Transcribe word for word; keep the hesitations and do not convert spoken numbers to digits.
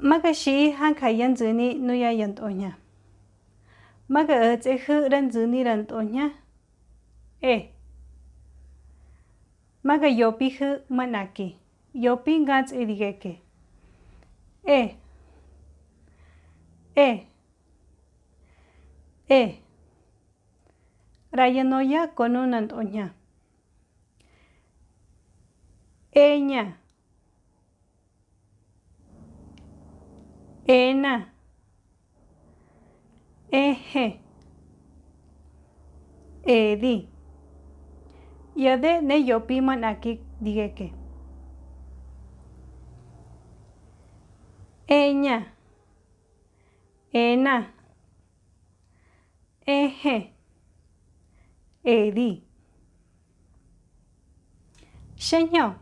Maka shi'i ha'akaya ntsüni nuyayatonhia. Maka öts'ehü ra ntsüni ra tonhia. E. Maka yopihü manaki. Yopi ngats'e dikeke. E. E. E. Rayanoya konunantonhia. Eña. Ena. Ehe. Edi. Yade ne yopi manaki dikeke. Eña. Ena. Ehe. Edi. Señor,